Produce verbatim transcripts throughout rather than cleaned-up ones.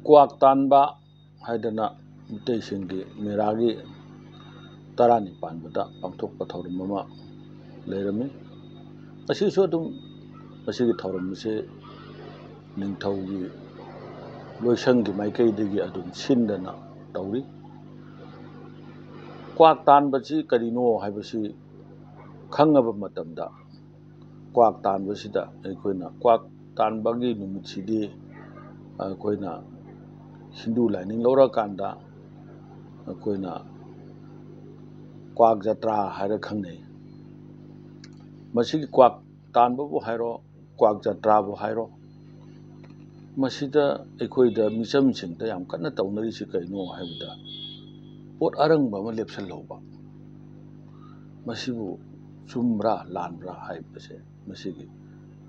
ꯀ꯭ꯋꯥꯛ ꯇꯥꯟꯕ ꯍꯥꯏꯗꯅ ꯃꯤꯇꯩꯁꯤꯡꯒꯤ ꯃꯦꯔꯥꯒꯤ ꯇꯔꯥꯅꯤ ꯄꯥꯟꯕꯗ ꯄꯥꯡꯊꯣꯛꯄ ꯊꯧꯔꯝ ꯑꯃ ꯂꯩꯔꯝꯃꯤ꯫ ꯑꯁꯤꯁꯨ ꯑꯗꯨꯝ, ꯃꯁꯤꯒꯤ ꯊꯧꯔꯝ ꯑꯁꯤ ꯅꯤꯡꯊꯧꯒꯤ ꯂꯣꯏꯁꯪꯒꯤ ꯃꯥꯏꯀꯩꯗꯒꯤ ꯑꯗꯨꯝ ꯁꯤꯟꯗꯅ ꯇꯧꯔꯤ꯫ ꯀ꯭ꯋꯥꯛ ꯇꯥꯟꯕꯁꯤ ꯀꯔꯤꯅꯣ ꯍꯥꯏꯕꯁꯤ ꯈꯪꯉꯕ ꯃꯇꯝꯗ, ꯀ꯭ꯋꯥꯛ ꯇꯥꯟꯕꯁꯤꯗ ꯑꯩꯈꯣꯏꯅ, ꯀ꯭ꯋꯥꯛ ꯇꯥꯟꯕꯒꯤ ꯅꯨꯃꯤꯠꯁꯤꯗꯤ ꯑꯩꯈꯣꯏꯅ ꯍꯤꯟꯗꯨ ꯂꯥꯏꯅꯤꯡ ꯂꯧꯔꯀꯥꯟꯗ ꯑꯩꯈꯣꯏꯅ ꯀ꯭ꯋꯥꯛ ꯖꯇ꯭ꯔꯥ ꯍꯥꯏꯔ ꯈꯪꯅꯩ꯫ ꯃꯁꯤꯒꯤ ꯀ꯭ꯋꯥꯛ ꯇꯥꯟꯕꯕꯨ ꯍꯥꯏꯔꯣ, ꯀ꯭ꯋꯥꯛ ꯖꯇ꯭ꯔꯥꯕꯨ ꯍꯥꯏꯔꯣ, ꯃꯁꯤꯗ ꯑꯩꯈꯣꯏꯗ, ꯃꯤꯆꯝꯁꯤꯡꯗ ꯌꯥꯝ ꯀꯟꯅ ꯇꯧꯅꯔꯤꯁꯤ ꯀꯩꯅꯣ ꯍꯥꯏꯕꯗ, ꯄꯣꯠ ꯑꯔꯪꯕ ꯑꯃ ꯂꯦꯞꯁꯤꯜꯍꯧꯕ, ꯃꯁꯤꯕꯨ ꯆꯨꯝꯕ꯭ꯔꯥ ꯂꯥꯟꯕ꯭ꯔꯥ ꯍꯥꯏꯕꯁꯦ ꯃꯁꯤꯒꯤ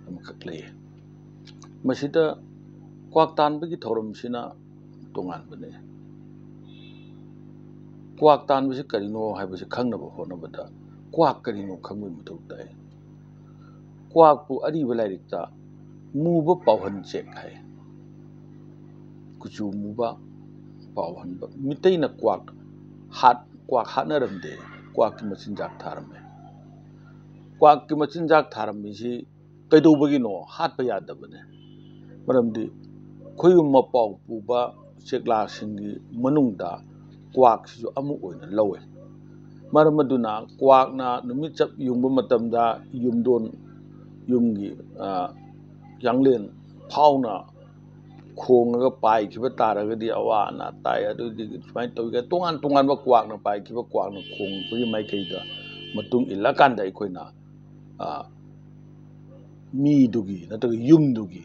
ꯑꯃꯈꯛ ꯂꯩꯌꯦ꯫ ꯃꯁꯤꯗ ꯀ꯭ꯋꯥꯛ ꯇꯥꯟꯕꯒꯤ ꯊꯧꯔꯝꯁꯤꯅ ꯇꯣꯉꯥꯟꯕꯅꯤ꯫ ꯀ꯭ꯋꯥꯛ ꯇꯥꯟꯕꯁꯤ ꯀꯔꯤꯅꯣ ꯍꯥꯏꯕꯁꯤ ꯈꯪꯅꯕ ꯍꯣꯠꯅꯕꯗ ꯀ꯭ꯋꯥꯛ ꯀꯔꯤꯅꯣ ꯈꯪꯕꯒꯤ ꯃꯊꯧ ꯇꯥꯏ꯫ ꯀ꯭ꯋꯥꯛꯄꯨ ꯑꯔꯤꯕ ꯂꯥꯏꯔꯤꯛꯇ ꯃꯨꯕ ꯄꯥꯎꯍꯟ ꯆꯦꯛ ꯍꯥꯏ꯫ ꯀꯨꯆꯨ ꯃꯨꯕ ꯄꯥꯎꯍꯟꯕ꯫ ꯃꯤꯇꯩꯅ ꯀ꯭ꯋꯥꯛ ꯍꯥꯠ-, ꯀ꯭ꯋꯥꯛ ꯍꯥꯠꯅꯔꯝꯗꯦ, ꯀ꯭ꯋꯥꯛꯀꯤ ꯃꯆꯤꯟꯖꯥꯛ ꯊꯥꯔꯝꯃꯦ꯫ ꯀ꯭ꯋꯥꯛꯀꯤ ꯃꯆꯤꯟꯖꯥꯛ ꯊꯥꯔꯝꯃꯤꯁꯤ ꯀꯩꯗꯧꯕꯒꯤꯅꯣ? ꯍꯥꯠꯄ ꯌꯥꯗꯕꯅꯦ꯫ ꯃꯔꯝꯗꯤ ꯈꯣꯌꯨꯝ ꯃꯄꯥꯎ ꯄꯨꯕ ꯎꯆꯦꯛꯂꯥꯁꯤꯡꯒꯤ ꯃꯅꯨꯡꯗ ꯀ꯭ꯋꯥꯛꯁꯤꯁꯨ ꯑꯃ ꯑꯣꯏꯅ ꯂꯧꯋꯦ꯫ ꯃꯔꯝ ꯑꯗꯨꯅ ꯀ꯭ꯋꯥꯛꯅ ꯅꯨꯃꯤꯠ ꯆꯞ ꯌꯨꯡꯕ ꯃꯇꯝꯗ ꯌꯨꯝꯗꯣꯟ, ꯌꯨꯝꯒꯤ, ꯑ, ꯌꯥꯡꯂꯦꯟ ꯐꯥꯎꯅ ꯈꯣꯡꯉꯒ ꯄꯥꯏꯈꯤꯕ ꯇꯥꯔꯒꯗꯤ ꯑꯋꯥ ꯑꯅꯥ ꯇꯥꯏ꯫ ꯑꯗꯨꯗꯤ ꯁꯨꯃꯥꯏꯅ ꯇꯧꯏ꯫ ꯇꯣꯉꯥꯟ ꯇꯣꯉꯥꯟꯕ ꯀ꯭ꯋꯥꯛꯅ ꯄꯥꯏꯈꯤꯕ, ꯀ꯭ꯋꯥꯛꯅ ꯈꯣꯡꯉꯛꯄꯒꯤ ꯃꯥꯏꯀꯩꯗ ꯃꯇꯨꯡ ꯏꯜꯂꯀꯥꯟꯗ ꯑꯩꯈꯣꯏꯅ, ꯑ, ꯃꯤꯗꯨꯒꯤ ꯅꯠꯇ꯭ꯔꯒ ꯌꯨꯝꯗꯨꯒꯤ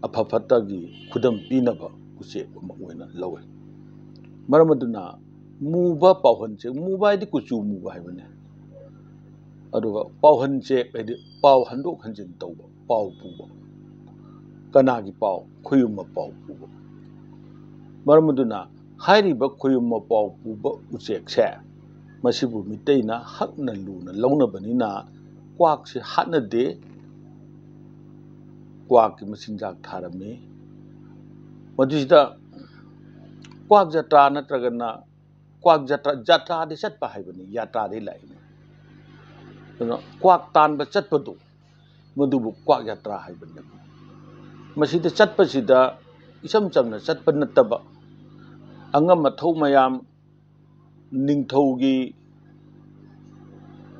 ꯑꯐ ꯐꯠꯇꯒꯤ ꯈꯨꯗꯝ ꯄꯤꯅꯕ ꯎꯆꯦꯛ ꯑꯃ ꯑꯣꯏꯅ ꯂꯧꯋꯤ꯫ ꯃꯔꯝ ꯑꯗꯨꯅ ꯃꯨꯕ ꯄꯥꯎꯍꯟ ꯆꯦꯛ, ꯃꯨꯕ ꯍꯥꯏꯗꯤ ꯀꯨꯆꯨ ꯃꯨꯕ ꯍꯥꯏꯕꯅꯤ꯫ ꯑꯗꯨꯒ ꯄꯥꯎꯍꯟ ꯆꯦꯛ ꯍꯥꯏꯗꯤ ꯄꯥꯎ ꯍꯟꯗꯣꯛ ꯍꯟꯖꯤꯟ ꯇꯧꯕ, ꯄꯥꯎ ꯄꯨꯕ꯫ ꯀꯅꯥꯒꯤ ꯄꯥꯎ? ꯈꯣꯌꯨꯝ ꯃꯄꯥꯎ ꯄꯨꯕ꯫ ꯃꯔꯝ ꯑꯗꯨꯅ ꯍꯥꯏꯔꯤꯕ ꯈꯣꯌꯨꯝ ꯃꯄꯥꯎ ꯄꯨꯕ ꯎꯆꯦꯛꯁꯦ, ꯃꯁꯤꯕꯨ ꯃꯤꯇꯩꯅ ꯍꯛꯅ ꯂꯨꯅ ꯂꯧꯅꯕꯅꯤꯅ ꯀ꯭ꯋꯥꯛꯁꯤ ꯍꯥꯠꯅꯗꯦ꯫ ꯀ꯭ꯋꯥꯛꯀꯤ ꯃꯆꯤꯟꯖꯥꯛ ꯊꯥꯔꯝꯃꯤ꯫ ꯃꯗꯨꯁꯤꯗ ꯀ꯭ꯋꯥꯛ ꯖꯇ꯭ꯔꯥ ꯅꯠꯇ꯭ꯔꯒꯅ ꯀ꯭ꯋꯥꯛ ꯖꯇ꯭ꯔꯥ, ꯖꯇ꯭ꯔꯥꯗꯤ ꯆꯠꯄ ꯍꯥꯏꯕꯅꯤ, ꯌꯥꯇ꯭ꯔꯥꯗꯤ ꯂꯥꯛꯏꯅꯤ꯫ ꯑꯗꯨꯅ ꯀ꯭ꯋꯥꯛ ꯇꯥꯟꯕ ꯆꯠꯄꯗꯨ, ꯃꯗꯨꯕꯨ ꯀ꯭ꯋꯥꯛ ꯌꯥꯇ꯭ꯔꯥ ꯍꯥꯏꯕꯅꯤ꯫ ꯃꯁꯤꯗ ꯆꯠꯄꯁꯤꯗ ꯏꯆꯝ ꯆꯝꯅ ꯆꯠꯄ ꯅꯠꯇꯕ, ꯑꯉꯝ ꯑꯊꯧ ꯃꯌꯥꯝ, ꯅꯤꯡꯊꯧꯒꯤ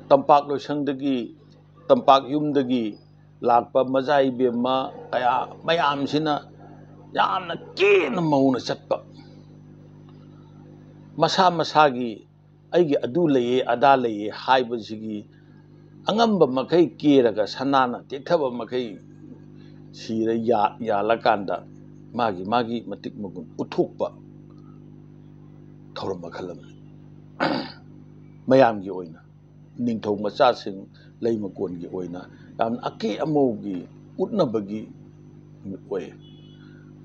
ꯇꯝꯄꯥꯛ ꯂꯣꯏꯁꯪꯗꯒꯤ, ꯇꯝꯄꯥꯛ ꯌꯨꯝꯗꯒꯤ ꯂꯥꯛꯄ ꯃꯖꯥ ꯏꯕꯦꯝꯃ ꯀꯌꯥ ꯃꯌꯥꯝꯁꯤꯅ ꯌꯥꯝꯅ ꯀꯦꯅ ꯃꯧꯅ ꯆꯠꯄ, ꯃꯁꯥ ꯃꯁꯥꯒꯤ "ꯑꯩꯒꯤ ꯑꯗꯨ ꯂꯩꯌꯦ, ꯑꯗꯥ ꯂꯩꯌꯦ" ꯍꯥꯏꯕꯁꯤꯒꯤ ꯑꯉꯝꯕ ꯃꯈꯩ ꯀꯦꯔꯒ, ꯁꯅꯥꯅ ꯇꯦꯛꯊꯕ ꯃꯈꯩ ꯁꯤꯔ ꯌꯥ-, ꯌꯥꯜꯂꯀꯥꯟꯗ ꯃꯥꯒꯤ, ꯃꯥꯒꯤ ꯃꯇꯤꯛ ꯃꯒꯨꯟ ꯎꯠꯊꯣꯛꯄ ꯊꯧꯔꯝ ꯃꯈꯜ ꯑꯃꯅꯤ꯫ ꯃꯌꯥꯝꯒꯤ ꯑꯣꯏꯅ, ꯅꯤꯡꯊꯧ ꯃꯆꯥꯁꯤꯡ, ꯂꯩꯃꯀꯣꯟꯒꯤ ꯑꯣꯏꯅ ꯌꯥꯝꯅ ꯑꯀꯦ ꯑꯃꯧꯒꯤ ꯎꯠꯅꯕꯒꯤ ꯅꯨꯃꯤꯠ ꯑꯣꯏ꯫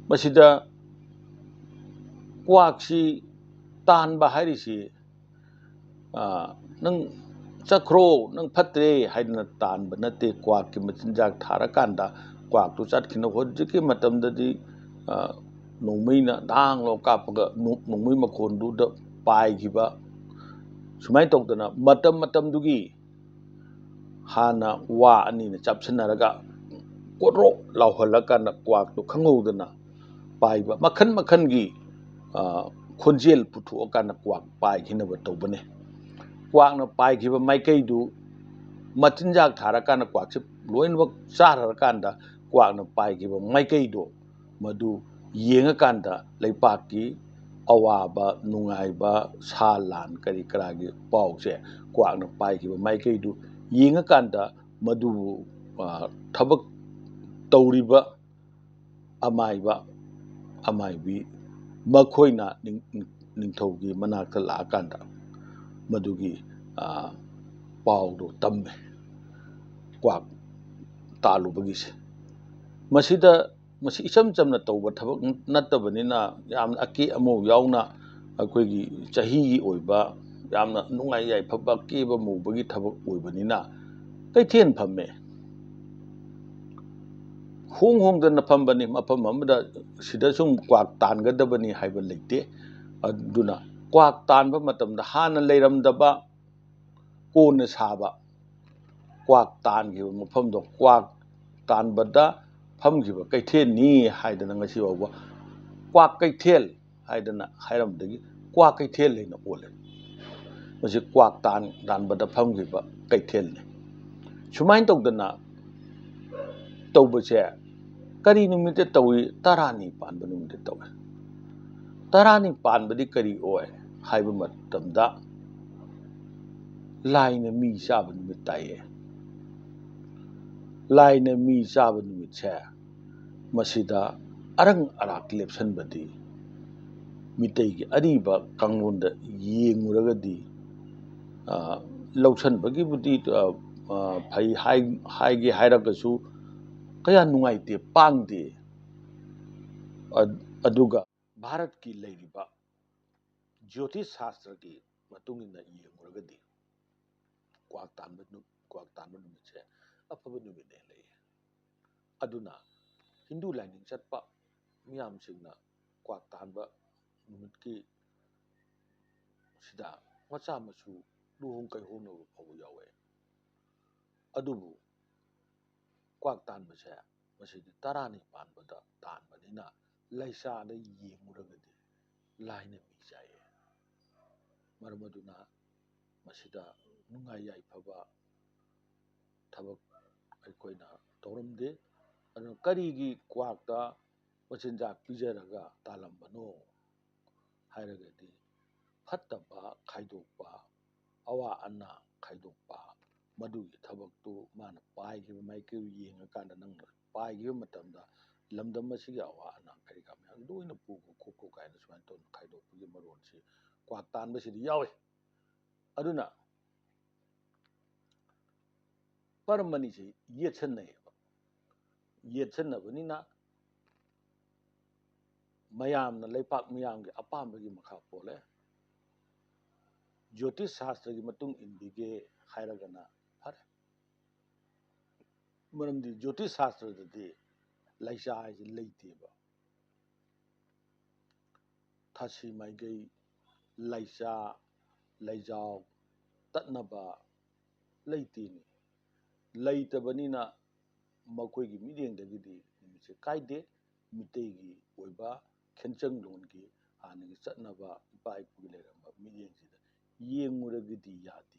ꯃꯁꯤꯗ ꯀ꯭ꯋꯥꯛꯁꯤ ꯇꯥꯟꯕ ꯍꯥꯏꯔꯤꯁꯤ, ꯑ, "ꯅꯪ ꯆꯠꯈ꯭ꯔꯣ, ꯅꯪ ꯐꯠꯇ꯭ꯔꯦ" ꯍꯥꯏꯗꯅ ꯇꯥꯟꯕ ꯅꯠꯇꯦ꯫ ꯀ꯭ꯋꯥꯛꯀꯤ ꯃꯆꯤꯟꯖꯥꯛ ꯊꯥꯔꯀꯥꯟꯗ ꯀ꯭ꯋꯥꯛꯇꯨ ꯆꯠꯈꯤꯅꯕ꯫ ꯍꯧꯖꯤꯛꯀꯤ ꯃꯇꯝꯗꯗꯤ, ꯑ, ꯅꯣꯡꯃꯩꯅ ꯗꯥꯡ ꯂꯥꯎ ꯀꯥꯞꯄꯒ ꯅꯣ-, ꯅꯣꯡꯃꯩ ꯃꯈꯣꯟꯗꯨꯗ ꯄꯥꯏꯈꯤꯕ, ꯁꯨꯃꯥꯏꯅ ꯇꯧꯗꯅ ꯃꯇꯝ ꯃꯇꯝꯗꯨꯒꯤ ꯍꯥꯟꯅ ꯋꯥ ꯑꯅꯤꯅ ꯆꯥꯞꯁꯤꯟꯅꯔꯒ ꯀꯣꯗ꯭ꯔꯣꯛ ꯂꯥꯎꯍꯜꯂꯀꯥꯟꯗ ꯀ꯭ꯋꯥꯛꯇꯨ ꯈꯪꯍꯧꯗꯅ ꯄꯥꯏꯕ, ꯃꯈꯟ ꯃꯈꯟꯒꯤ, ꯑ, ꯈꯣꯟꯖꯦꯜ ꯄꯨꯊꯣꯛꯑꯀꯥꯟꯗ ꯀ꯭ꯋꯥꯛ ꯄꯥꯏꯈꯤꯅꯕ ꯇꯧꯕꯅꯤ꯫ ꯀ꯭ꯋꯥꯛꯅ ꯄꯥꯏꯈꯤꯕ ꯃꯥꯏꯀꯩꯗꯨ ꯃꯆꯤꯟꯖꯥꯛ ꯊꯥꯔꯀꯥꯟꯗ ꯀ꯭ꯋꯥꯛꯁꯦ ꯂꯣꯏꯅꯃꯛ ꯆꯥꯔꯀꯥꯟꯗ ꯀ꯭ꯋꯥꯛꯅ ꯄꯥꯏꯈꯤꯕ ꯃꯥꯏꯀꯩꯗꯣ ꯃꯗꯨ ꯌꯦꯡꯉꯀꯥꯟꯗ ꯂꯩꯄꯥꯛꯀꯤ ꯑꯋꯥꯕ ꯅꯨꯡꯉꯥꯏꯕ, ꯁꯥ ꯂꯥꯟ ꯀꯔꯤ ꯀꯔꯥꯒꯤ ꯄꯥꯎꯁꯦ ꯀ꯭ꯋꯥꯛꯅ ꯄꯥꯏꯈꯤꯕ ꯃꯥꯏꯀꯩꯗꯨ ꯌꯦꯡꯉꯀꯥꯟꯗ ꯃꯗꯨꯕꯨ, ꯑ, ꯊꯕꯛ ꯇꯧꯔꯤꯕ ꯑꯃꯥꯏꯕ, ꯑꯃꯥꯏꯕꯤ ꯃꯈꯣꯏꯅ ꯅꯤꯡ-, ꯅꯤꯡꯊꯧꯒꯤ ꯃꯅꯥꯛꯇ ꯂꯥꯛꯑꯀꯥꯟꯗ ꯃꯗꯨꯒꯤ, ꯑ, ꯄꯥꯎꯗꯣ ꯇꯝꯃꯦ, ꯀ꯭ꯋꯥꯛ ꯇꯥꯜꯂꯨꯕꯒꯤꯁꯦ꯫ ꯃꯁꯤꯗ, ꯃꯁꯤ ꯏꯆꯝ ꯆꯝꯅ ꯇꯧꯕ ꯊꯕꯛ ꯅꯠꯇꯕꯅꯤꯅ, ꯌꯥꯝꯅ ꯑꯀꯦ ꯑꯃꯧ ꯌꯥꯎꯅ ꯑꯩꯈꯣꯏꯒꯤ ꯆꯍꯤꯒꯤ ꯑꯣꯏꯕ ꯌꯥꯝꯅ ꯅꯨꯡꯉꯥꯏ ꯌꯥꯏꯐꯕ ꯀꯦꯕ ꯃꯧꯕꯒꯤ ꯊꯕꯛ ꯑꯣꯏꯕꯅꯤꯅ ꯀꯩꯊꯦꯜ ꯐꯝꯃꯦ꯫ ꯍꯣꯡ ꯍꯣꯡꯗꯅ ꯐꯝꯕꯅꯤ꯫ ꯃꯐꯝ ꯑꯃꯗ ꯁꯤꯗ ꯁꯨꯝ ꯀ꯭ꯋꯥꯛ ꯇꯥꯟꯒꯗꯕꯅꯤ ꯍꯥꯏꯕ ꯂꯩꯇꯦ꯫ ꯑꯗꯨꯅ ꯀ꯭ꯋꯥꯛ ꯇꯥꯟꯕ ꯃꯇꯝꯗ ꯍꯥꯟꯅ ꯂꯩꯔꯝꯗꯕ, ꯀꯣꯟꯅ ꯁꯥꯕ ꯀ꯭ꯋꯥꯛ ꯇꯥꯟꯈꯤꯕ ꯃꯐꯝꯗꯣ ꯀ꯭ꯋꯥꯛ ꯇꯥꯟꯕꯗ ꯐꯝꯈꯤꯕ ꯀꯩꯊꯦꯜꯅꯤ ꯍꯥꯏꯗꯅ ꯉꯁꯤ ꯐꯥꯎꯕ ꯀ꯭ꯋꯥꯛ ꯀꯩꯊꯦꯜ ꯍꯥꯏꯗꯅ ꯍꯥꯏꯔꯝꯕꯗꯒꯤ ꯀ꯭ꯋꯥꯛ ꯀꯩꯊꯦꯜ ꯍꯥꯏꯅ ꯑꯣꯜꯂꯦ꯫ ꯃꯁꯤ ꯀ꯭ꯋꯥꯛ ꯇꯥꯟ ꯇꯥꯟꯕꯗ ꯐꯝꯈꯤꯕ ꯀꯩꯊꯦꯜꯅꯤ꯫ ꯁꯨꯃꯥꯏꯅ ꯇꯧꯗꯅ ꯇꯧꯕꯁꯦ ꯀꯔꯤ ꯅꯨꯃꯤꯠꯇ ꯇꯧꯏ? ꯇꯔꯥꯅꯤ ꯄꯥꯟꯕ ꯅꯨꯃꯤꯠꯇ ꯇꯧꯏ꯫ ꯇꯔꯥꯅꯤ ꯄꯥꯟꯕꯗꯤ ꯀꯔꯤ ꯑꯣꯏ ꯍꯥꯏꯕ ꯃꯇꯝꯗ, ꯂꯥꯏꯅ ꯃꯤ ꯆꯥꯕ ꯅꯨꯃꯤꯠ ꯇꯥꯏꯌꯦ꯫ ꯂꯥꯏꯅ ꯃꯤ ꯆꯥꯕ ꯅꯨꯃꯤꯠꯁꯦ, ꯃꯁꯤꯗ ꯑꯔꯪ ꯑꯔꯥꯛ ꯂꯦꯞꯁꯟꯕꯗꯤ ꯃꯤꯇꯩꯒꯤ ꯑꯔꯤꯕ ꯀꯥꯡꯂꯣꯟꯗ ꯌꯦꯡꯉꯨꯔꯒꯗꯤ, ꯑ, ꯂꯧꯁꯟꯕꯒꯤꯕꯨꯗꯤ, ꯑ, ꯑ, ꯐꯩ ꯍꯥꯏ-, ꯍꯥꯏꯒꯦ ꯍꯥꯏꯔꯒꯁꯨ ꯀꯌꯥ ꯅꯨꯡꯉꯥꯏꯇꯦ, ꯄꯥꯡꯗꯦ꯫ ꯑ-, ꯑꯗꯨꯒ ꯚꯥꯔꯠꯀꯤ ꯂꯩꯔꯤꯕ ꯖ꯭ꯌꯣꯇꯤꯁ ꯁꯥꯁꯇ꯭ꯔꯒꯤ ꯃꯇꯨꯡ ꯏꯟꯅ ꯌꯦꯡꯉꯨꯔꯒꯗꯤ ꯀ꯭ꯋꯥꯛ ꯇꯥꯟꯕ ꯅꯨ-, ꯀ꯭ꯋꯥꯛ ꯇꯥꯟꯕ ꯅꯨꯃꯤꯠꯁꯦ ꯑꯐꯕ ꯅꯨꯃꯤꯠꯅꯦ ꯂꯩꯌꯦ꯫ ꯑꯗꯨꯅ ꯍꯤꯟꯗꯨ ꯂꯥꯏꯅꯤꯡ ꯆꯠꯄ ꯃꯤꯌꯥꯝꯁꯤꯡꯅ ꯀ꯭ꯋꯥꯛ ꯇꯥꯟꯕ ꯅꯨꯃꯤꯠꯀꯤ ꯁꯤꯗ ꯃꯆꯥ ꯃꯁꯨ ꯂꯨꯍꯣꯡ ꯀꯩꯍꯣꯡꯅꯕ ꯐꯥꯎꯕ ꯌꯥꯎꯋꯦ꯫ ꯑꯗꯨꯕꯨ ꯀ꯭ꯋꯥꯛ ꯇꯥꯟꯕꯁꯦ ꯃꯁꯤꯗꯤ ꯇꯔꯥꯅꯤ ꯄꯥꯟꯕꯗ ꯇꯥꯟꯕꯅꯤꯅ ꯂꯩꯆꯥꯗ ꯌꯦꯡꯉꯨꯔꯒꯗꯤ ꯂꯥꯏꯅ ꯃꯤ ꯆꯥꯏꯌꯦ꯫ ꯃꯔꯝ ꯑꯗꯨꯅ ꯃꯁꯤꯗ ꯅꯨꯡꯉꯥꯏ ꯌꯥꯏꯐꯕ ꯊꯕꯛ ꯑꯩꯈꯣꯏꯅ ꯇꯧꯔꯝꯗꯦ꯫ ꯑꯗꯨꯅ ꯀꯔꯤꯒꯤ ꯀ꯭ꯋꯥꯛꯇ ꯃꯆꯤꯟꯖꯥꯛ ꯄꯤꯖꯔꯒ ꯇꯥꯜꯂꯝꯕꯅꯣ ꯍꯥꯏꯔꯒꯗꯤ, ꯐꯠꯇꯕ ꯈꯥꯏꯗꯣꯛꯄ, ꯑꯋꯥ ꯑꯅꯥ ꯈꯥꯏꯗꯣꯛꯄ, ꯃꯗꯨꯒꯤ ꯊꯕꯛꯇꯨ ꯃꯥꯅ ꯄꯥꯏꯈꯤꯕ ꯃꯥꯏꯀꯩ ꯌꯦꯡꯉꯀꯥꯟꯗ ꯅꯪꯅ ꯄꯥꯏꯈꯤꯕ ꯃꯇꯝꯗ ꯂꯝꯗꯝ ꯑꯁꯤꯒꯤ ꯑꯋꯥ ꯑꯅꯥ ꯀꯔꯤ ꯀꯔꯥ ꯃꯌꯥꯝ ꯂꯣꯏꯅ ꯄꯨꯈꯣ ꯈꯣꯠꯈꯣ ꯀꯥꯏꯅ ꯁꯨꯃꯥꯏꯅ ꯇꯧꯅ ꯈꯥꯏꯗꯣꯛꯄꯒꯤ ꯃꯔꯣꯟꯁꯤ ꯀ꯭ꯋꯥꯛ ꯇꯥꯟꯕꯁꯤꯗ ꯌꯥꯎꯏ꯫ ꯑꯗꯨꯅ ꯄꯔꯃꯅꯤꯁꯤ ꯌꯦꯠꯁꯟꯅꯩꯌꯦꯕ꯫ ꯌꯦꯠꯁꯟꯅꯕꯅꯤꯅ ꯃꯌꯥꯝꯅ, ꯂꯩꯄꯥꯛ ꯃꯤꯌꯥꯝꯒꯤ ꯑꯄꯥꯝꯕꯒꯤ ꯃꯈꯥ ꯄꯣꯜꯂꯦ꯫ ꯖ꯭ꯌꯣꯇꯤꯁ ꯁꯥꯁꯇ꯭ꯔꯒꯤ ꯃꯇꯨꯡ ꯏꯟꯕꯤꯒꯦ ꯍꯥꯏꯔꯒꯅ ꯐꯔꯦ꯫ ꯃꯔꯝꯗꯤ ꯖ꯭ꯌꯣꯇꯤꯁ ꯁꯥꯁꯇ꯭ꯔꯗꯗꯤ ꯂꯩꯆꯥ ꯍꯥꯏꯁꯦ ꯂꯩꯇꯦꯕ꯫ ꯊꯥꯁꯤ ꯃꯥꯏꯀꯩ, ꯂꯩꯆꯥ, ꯂꯩꯖꯥꯎ ꯇꯠꯅꯕ ꯂꯩꯇꯦꯅꯤ꯫ ꯂꯩꯇꯕꯅꯤꯅ ꯃꯈꯣꯏꯒꯤ ꯃꯤꯠꯌꯦꯡꯗꯒꯤꯗꯤ ꯅꯨꯃꯤꯠꯁꯦ ꯀꯥꯏꯗꯦ꯫ ꯃꯤꯇꯩꯒꯤ ꯑꯣꯏꯕ ꯈꯦꯟꯆꯪ ꯂꯣꯟꯒꯤ ꯍꯥꯟꯅꯒꯤ ꯆꯠꯅꯕ ꯏꯄꯥ ꯏꯄꯨꯒꯤ ꯂꯩꯔꯝꯕ ꯃꯤꯠꯌꯦꯡꯁꯤꯗ ꯌꯦꯡꯉꯨꯔꯒꯗꯤ ꯌꯥꯗꯦ꯫